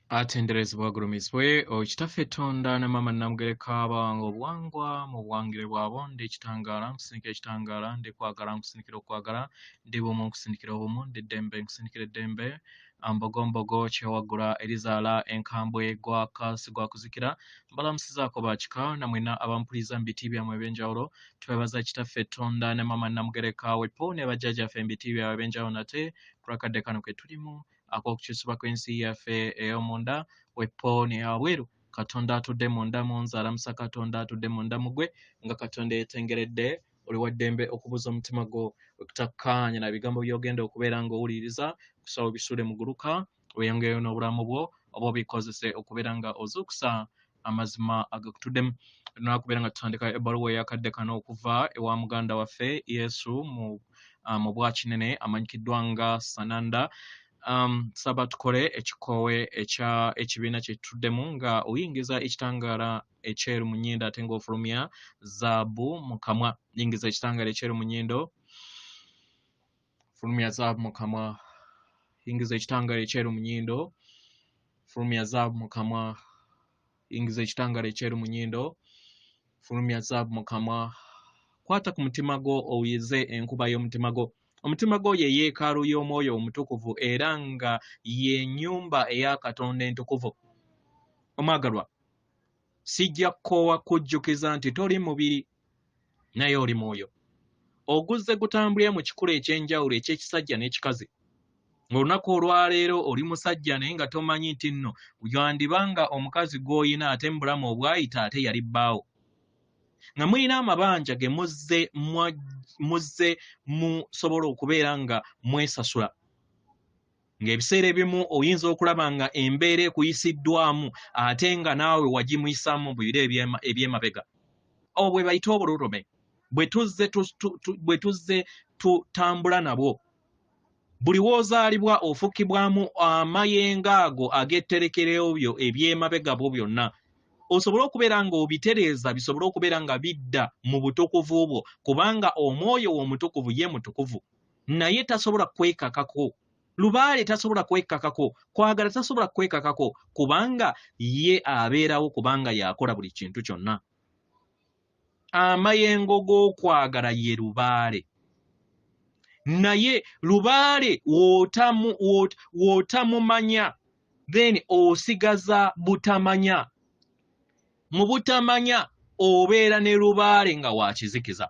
Atenderezebwa agulumizibwe oyo Kitaffe Tonda ne Maama Namugereka abawanga obuwangwa mu buwangire bwabwo. Ndi kitangaala nkusindikira ekitangaala, ndi kwagala nkusindikira okwagala, ndi bumu nkusindikira obumu, ndi ddembe nkusindikira eddembe. Mbogombogo kyewaggula erizaala enkambwe gwaka sigwakuzikira. Mbalamusizaako bakika namwena abampuliza mu biti byammwe eby'enjawulo. Twebaza Kitaffe Tonda ne Maama Namugereka wepo ne bajjajjaffe mu biti byabwe eby'enjawulo nate kulwakadde kano ke tulimu ak'okukyusibwa kw'ensi yaffe ey'omunda wepo n'eyawabweru. Katonda atudde munda mu nze alamusa Katonda atudde munda mu gwe nga Katonda yeetengeredde. Oli wa ddembe okubuuza omutima gwo okutakkaanya na bigambo by'ogenda okubeera ng'owuliriza kusaba obisuule mu guluka weyongereyo n'obulamu bwo oba obikozese okubeera nga ozuukusa amazima agakutuddemu. Tunakubeera nga tutandika ebbaluwa eyakadde kano okuva ewa muganda waffe Yesu mu bwakinene amanyikiddwa nga Sananda. Saba tukole ekikoowe ekya ekibiina kye tutuddemu nga oyingiza ekitangaala ekyeru mu nnyindo ate ng'ofulumya zaabu mu kamwa. Yingiza ekitangaala ekyeru mu nnyindo, fulumya zaabu mu kamwa. Yingiza ekitangaala ekyeru mu nnyindo, fulumya zaabu mu kamwa. Yingiza ekitangaala ekyeru mu nnyindo, fulumya zaabu mu kamwa. Kwata ku mutima gwo owulize enkuba y'omutima gwo. Omutima gwo ye yeekaalu y'omwoyo omutukuvu era nga ye nnyumba eya Katonda entukuvu. Omwagalwa, sijja kukoowa kujjukiza nti toli mubiri naye oli mwoyo. Oguzze gutambulira mu kikula eky'enjawulo eky'ekisajja n'ekikazi. Ng'olunaku olwaleero oli musajja naye nga tomanyi nti nno yandiba nga omukazi gw'olina ate mu bulamu obwayita ate yali bbaawo. Nga mulina amabanja ge muzze musobola okubeera nga mwesasula. Ng'ebiseera ebimu oyinza okulaba nga embeera ekuyisiddwamu ate nga naawe wagimuyisaamu mu biro eby'emabega. Obwo bwe bayita obululume bwe tuzze tutambula nabwo. Buli w'ozaalibwa ofukibwamu amayengo ago ag'etterekero byo eby'emabega bwo byonna, osobole okubeera ng'obitereeza bisobole okubeera nga bidda mu butukuvu bwo, kubanga omwoyo wo omutukuvu ye mutukuvu, naye tasobola kwekakako. Lubaale tasobola kwekakako, kwagala tasobola kwekakako, kubanga ye abeerawo, kubanga y'akola buli kintu kyonna. Amayengo g'okwagala ye lubaale, naye lubaale w'otamumanya then osigaza butamanya. Mu butamanya obeera ne lubaale nga wakizikiza.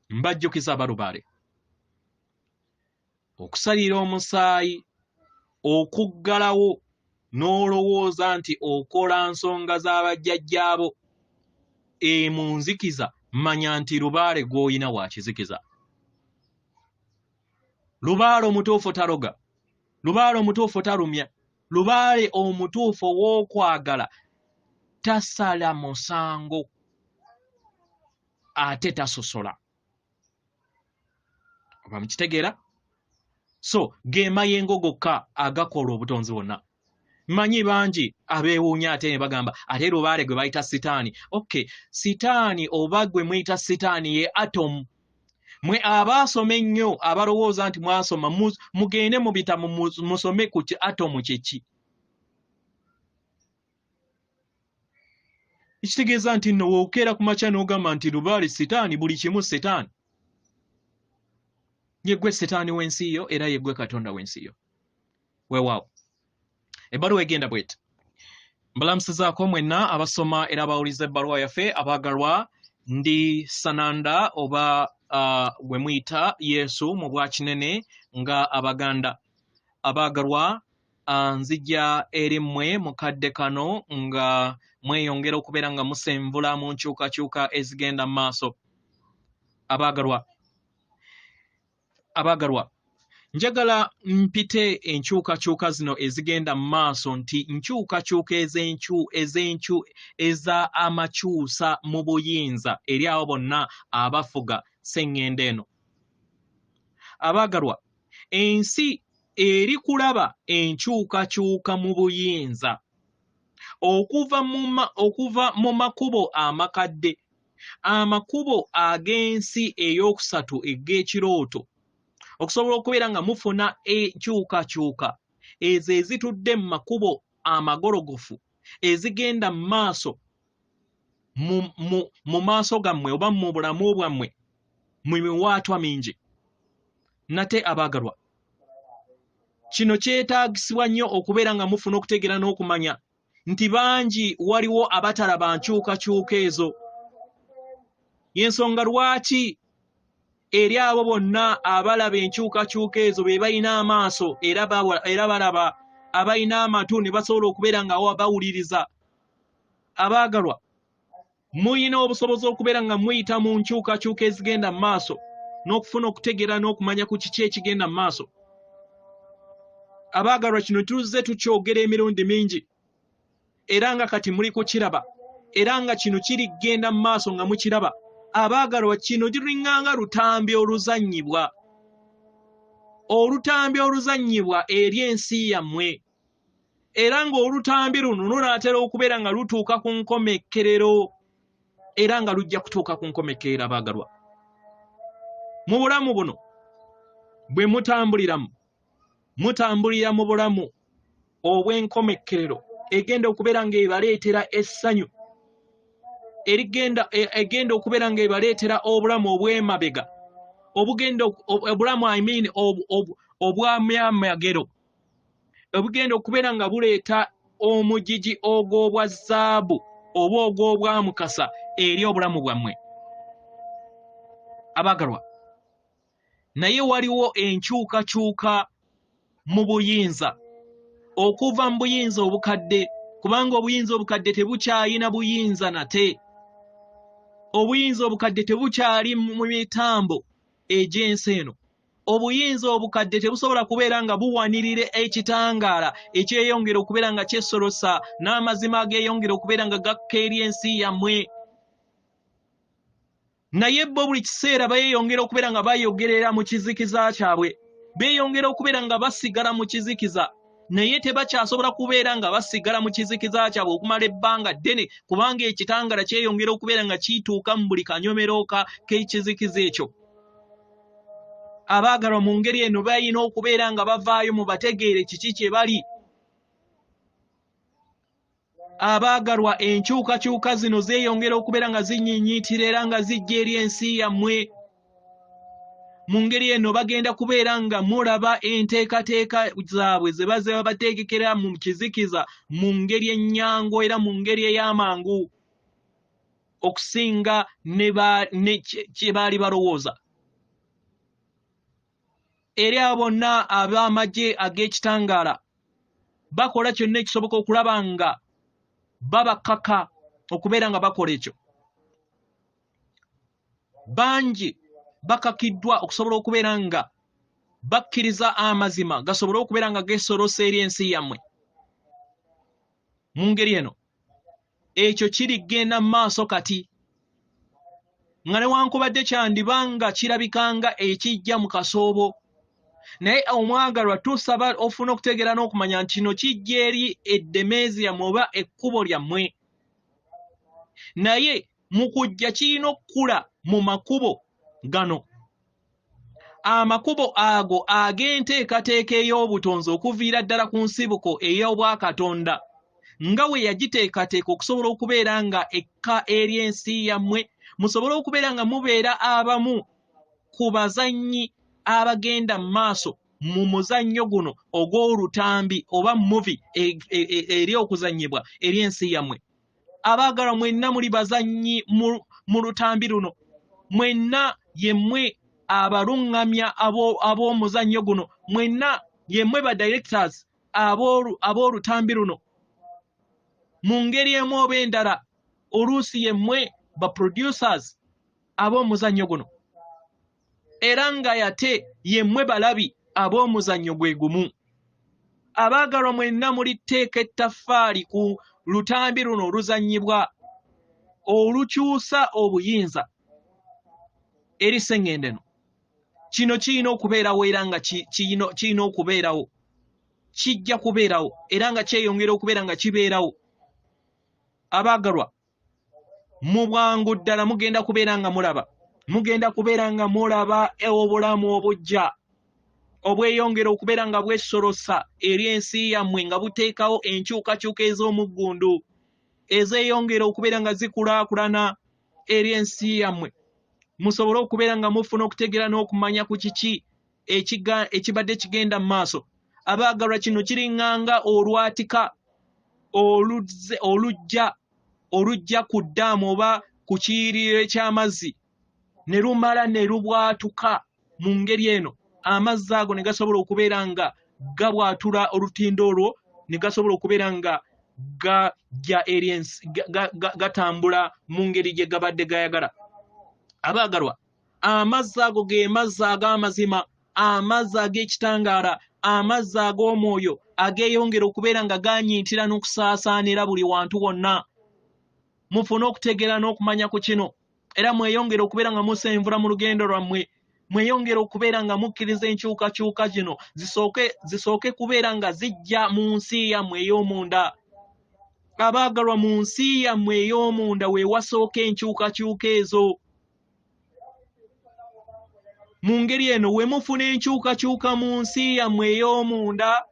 Mbajjukiza abalubaale okusalira omusaayi, okuggalawo n'olowooza nti okola nsonga z'abajjajjaabo mu nzikiza, manya nti lubaale gw'olina wakizikiza. Lubaale omutuufu taloga, lubaale omutuufu talumya, lubaale omutuufu ow'okwagala tasala musango ate tasosola. Oba mukitegeera? So ge mayengo gokka agakola obutonzi bwonna. Mmanyi bangi abeewuunya ate ne bagamba ate lubaale gwe bayita sitaani. Okay, sitaani oba gwe muyita sitaani ye atomu. Mwe abaasoma ennyo abalowooza nti mwasoma, mugende mu bitabo musome ku atomu kye ki. Ekitegeeza nti nno w'okeera ku makya n'ogamba nti lubaale sitaani, buli kimu sitaani. Ye ggwe sitaani w'ensi yo era ye ggwe Katonda w'ensi yo. Weewaawo. Ebbaluwa egenda bw'eti. Mbalamusizaako mwenna abasoma era abawuliza ebbaluwa yaffe abaagalwa. Ndi Sananda oba gwe muyita Yesu mu bwakinene nga Abaganda. Abaagalwa, nzija eri mmwe mu kadde kano nga mweyongera okubeera nga musenvula mu nkyukakyuka ezigenda mu maaso. Abaagalwa, abaagalwa, njagala mpite enkyukakyuka zino ezigenda mu maaso nti nkyukakyuka eza amakyusa mu buyinza eri abo bonna abafuga sseŋŋendo eno. Abaagalwa, ensi eri kulaba enkyukakyuka mu buyinza okuva mu makubo amakadde, amakubo ag'ensi ey'okusatu eg'ekirooto, okusobola okubeera nga mufuna enkyukakyuka Ezo ezitudde mu makubo amagologofu, ezigenda mu maaso mu maaso gammwe oba mu bulamu bwammwe mu miwaatwa mingi. Nate abaagalwa, kino kyetaagisibwa nnyo okubeera nga mufuna okutegeera n'okumanya nti bangi waliwo abatalaba nkyukakyuka ezo. Y'ensonga lwaki eri abo bonna abalaba enkyukakyuka ezo be balina amaaso era balaba, abalina amatu ne basobola okubeera nga bawuliriza. Abaagalwa, muyina obusobozi okubeera nga muyita mu nkyukakyuka ezigenda mu maaso n'okufuna okutegeera n'okumanya ku kiki ekigenda mu maaso. Abaagalwa, kino tuzze tukyogera emirundi mingi era nga kati muli kukiraba, era nga kino kiri kugenda mu maaso nga mukiraba. Abaagalwa, kino kiringanga lutambi oluzannyibwa, olutambi oluzannyibwa eri ensi yammwe, era ng'olutambi luno lunaatera okubeera nga lutuuka ku nkomekkerero, era nga lujja kutuuka ku nkomekkerero. Abaagalwa, mu bulamu buno bwe mutambuliramu, mutambulira mu bulamu obw'enkomekkerero egenda okubeera ng'ebaleetera essanyu, egenda okubeera ng'ebaleetera obulamu obw'emabega, obugenda obulamu obw'amyamagero, obugenda okubeera nga buleeta omugigi ogw'obwa zaabu oba ogw'obwamukasa eri obulamu bwammwe. Abaagalwa, naye waliwo enkyukakyuka mu buyinza, okuva mu buyinza obukadde, kubanga obuyinza obukadde tebukyayina buyinza nate. Obuyinza obukadde tebukyali mu mitambo egy'ensi eno. Obuyinza obukadde tebusobola kubeera nga buwanirira ekitangaala ekyeyongera okubeera nga kyesolosa n'amazima ageeyongera okubeera nga gakka eri ensi yammwe. Naye bo buli kiseera beeyongera okubeera nga bayogerera mu kizikiza kyabwe, beeyongera okubeera nga basigala mu kizikiza, naye tebakyasobola kubeera nga basigala mu kizikiza kyabwe okumala ebbanga ddene, kubanga ekitangaala kyeyongera okubeera nga kituuka mu buli kanyomero k'ekizikiza ekyo. Abaagalwa, mu ngeri eno balina okubeera nga bavaayo mu bategeere kiki kye bali. Abaagalwa, enkyukakyuka zino zeeyongera okubeera nga zinyiinyiitira era nga zijja eri ensi yammwe. Mu ngeri eno bagenda kubeera nga mulaba enteekateeka zaabwe ze bazze babateekekera mu kizikiza mu ngeri ennyangu era mu ngeri ey'amangu okusinga ne kye baali balowooza. Eri abo bonna ab'amagye ag'ekitangaala bakola kyonna ekisoboka okulaba nga babakaka okubeera nga bakola ekyo. Bangi bakakiddwa okusobola okubeera nga bakkiriza amazima gasobole okubeera nga geesolosa eri ensi yammwe. Mu ngeri eno ekyo kirigenda mu maaso kati, nga newankubadde kyandiba nga kirabika nga ekijja mu kasoobo, naye omwagalwa tusaba ofuna okutegeera n'okumanya nti kino kijja eri eddemeezi yammwe oba ekkubo lyammwe. Naye mu kujja kirina okukula mu makubo gano, amakubo ago ag'enteekateeka ey'obutonzi okuviira ddala ku nsibuko ey'obwakatonda nga we yagiteekateeka okusobola okubeera nga ekka eri ensi yammwe, musobole okubeera nga mubeera abamu ku bazannyi abagenda mu maaso mu muzannyo guno ogw'olutambi oba muvi eri okuzannyibwa eri ensi yammwe. Abaagalwa, mwenna muli bazannyi mu lutambi luno, mwenna yemmwe abaluŋŋamya ab'omuzannyo guno, mwenna yemmwe ba directors ab'olutambi luno. Mu ngeri emu oba endala, oluusi yemmwe ba producers ab'omuzannyo guno, era nga yate yemmwe balabi ab'omuzannyo gwe gumu. Abaagalwa, mwenna muli tteeka ettaffaali ku lutambi luno oluzannyibwa olukyusa obuyinza eri sseŋŋendo eno. Kino kirina okubeerawo era nga kirina okubeerawo, kijja kubeerawo era nga kyeyongera okubeera nga kibeerawo. Abaagalwa, mu bwangu ddala mugenda kubeera nga mulaba, mugenda kubeera nga mulaba obulamu obujja. Obweyongera okubeera nga bwesolosa eri ensi yammwe, nga buteekawo enkyukakyuka ez'omuggundu ezeeyongera okubeera nga zikulaakulana eri ensi yammwe, musobole okubeera nga mufuna okutegeera n'okumanya ku kiki ekibadde kigenda mu maaso. Abaagalwa, kino kiringanga olwatika olujja ku ddaamu oba ku kiyiriro eky'amazzi ne lumala ne lubwatuka mu ngeri eno, amazzi ago ne gasobola okubeera nga gabwatula olutindo olwo, ne gasobola okubeera nga gajja eri ensi, gatambula mu ngeri gye gabadde gayagala. Abaagalwa, amazzi ago ge mazzi ag'amazima, amazzi ag'ekitangaala, amazzi ag'omwoyo ageeyongera okubeera nga ganyintira n'okusaasaanira buli wantu wonna. Mufune okutegeera n'okumanya ku kino, era mweyongere okubeera nga musenvula mu lugendo lwammwe. Mweyongere okubeera nga mukkiriza enkyukakyuka zino zisooke kubeera nga zijja mu nsi yammwe ey'omunda. Abaagalwa, mu nsi yammwe ey'omunda we wasooka enkyukakyuka ezo. Mu ngeri eno we mufuna enkyukakyuka mu nsi yammwe ey'omunda,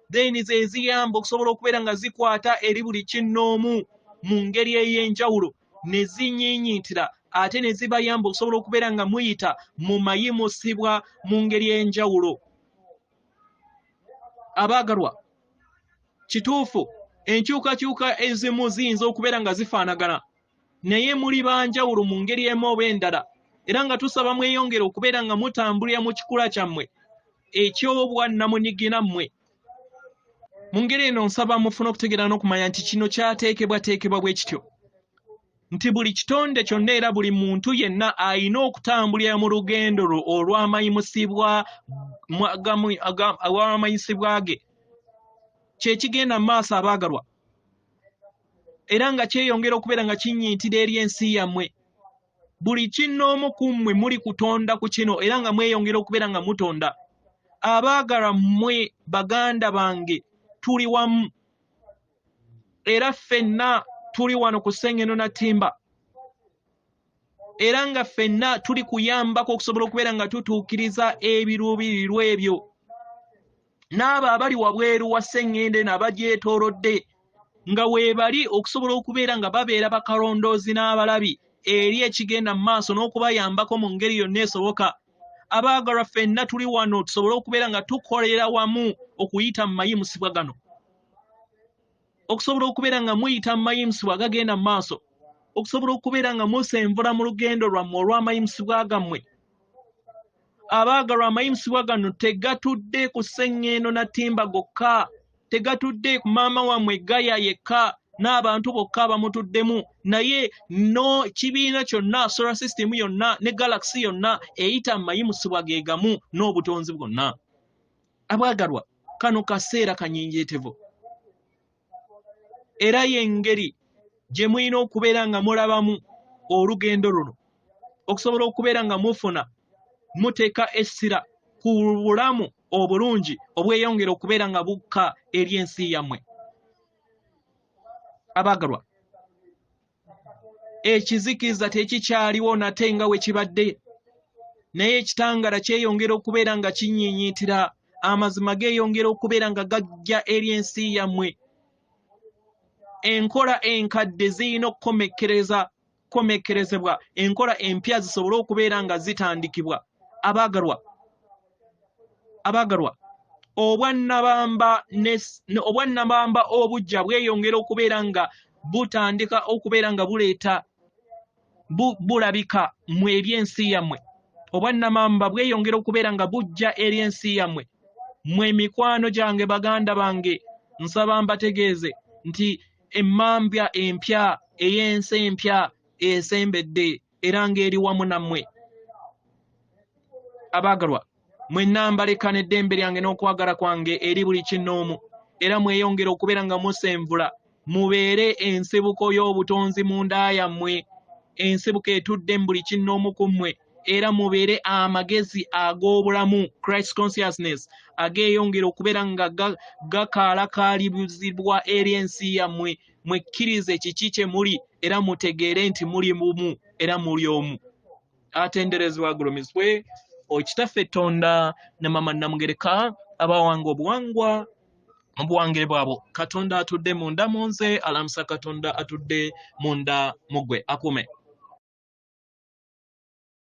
then ze ziyamba okusobola okubeera nga zikwata eri buli kinnoomu mu ngeri ey'enjawulo, ne zinyiinyitira ate ne zibayamba okusobola okubeera nga muyita mu mayimusibwa mu ngeri ey'enjawulo. Abaagalwa, kituufu enkyukakyuka ezimu ziyinza okubeera nga zifaanagana, naye muli banjawulo mu ngeri emu oba endala, era nga tusaba mweyongere okubeera nga mutambulira mu kikula kyammwe eky'obwannamunigina mmwe. Mu ngeri eno nsaba mufune okutegeera n'okumanya nti kino kyateekebwateekebwa bwe kityo, nti buli kitonde kyonna era buli muntu yenna alina okutambulira mu lugendo lwo olw'amayisibwa ge. Kye kigenda mu maaso, abaagalwa, era nga kyeyongera okubeera nga kinnyintira eri ensi yammwe. Buli kinnoomu ku mmwe muli kutonda ku kino, era nga mweyongera okubeera nga mutonda. Abaagalwa mmwe baganda bange, tuli wamu, era ffenna tuli wano ku Ssengendo na Ttimba, era nga ffenna tuli kuyambako okusobola okubeera nga tutuukiriza ebiruubirirwa ebyo. N'abo abali wabweru wa Ssengendo eno abagyetoolodde nga weebali okusobola okubeera nga babeera bakalondoozi n'abalabi eri ekigenda mu maaso n'okubayambako mu ngeri yonna esoboka. Abaagalwa, ffenna tuli wano tusobole okubeera nga tukolera wamu okuyita mu mayimusibwa gano, okusobola okubeera nga muyita mu mayimusibwa agagenda mu maaso, okusobola okubeera nga musenvula mu lugendo lwammwe olw'amayimusibwa gammwe. Abaagalwa, amayimusibwa gano tegatudde ku Ssengendo na Ttimba gokka, tegatudde ku maama wammwe Gaya yekka n'abantu bokka abamutuddemu, naye no kibiina kyonna, solar system yonna ne galaxy yonna eyita mu mayimusibwa ge gamu n'obutonzi bwonna. Abaagalwa, kano kaseera kanyinjeetevu, era y'engeri gye mulina okubeera nga mulabamu olugendo luno, okusobola okubeera nga mufuna muteeka essira ku bulamu obulungi obweyongera okubeera nga bukka eri ensi yammwe. Abaagalwa, ekizikiza tekikyaliwo nate nga we kibadde, naye ekitangala kyeyongera okubeera nga kinyiinyitira, amazima geeyongera okubeera nga gajja eri ensi yammwe. Enkola enkadde zirina okukomekkerezebwa, enkola empya zisobole okubeera nga zitandikibwa. Abaagalwa, obwannabamba obujja bweyongera okubeera nga butandika okubeera nga buleeta bulabika mu eri ensi yammwe. Obwannamamba bweyongera okubeera nga bujja eri ensi yammwe. Mmwe mikwano gyange, baganda bange, nsaba mbategeeze nti emmambya empya ey'ensi empya esembedde era ng'eri wamu nammwe. Abaagalwa, mwenna mbaleka n'eddembe lyange n'okwagala kwange eri buli kinnoomu, era mweyongere okubeera nga musenvula, mubeere ensibuko y'obutonzi munda yammwe, ensibuko etudde mu buli kinnoomu ku mmwe, era mubeere amagezi ag'obulamu, Christ consciousness, ageeyongera okubeera nga gakaalakaalibuzibwa eri ensi yammwe. Mwekkirize kiki kye muli, era mutegeere nti muli bumu era muli omu. Atenderezebwa agulumizibwe Kitaffe Tonda ne Mama Namugereka abawanga obuwangwa mu buwangire bwabwo. Katonda atudde munda mu nze alamusa Katonda atudde munda mu ggwe akume.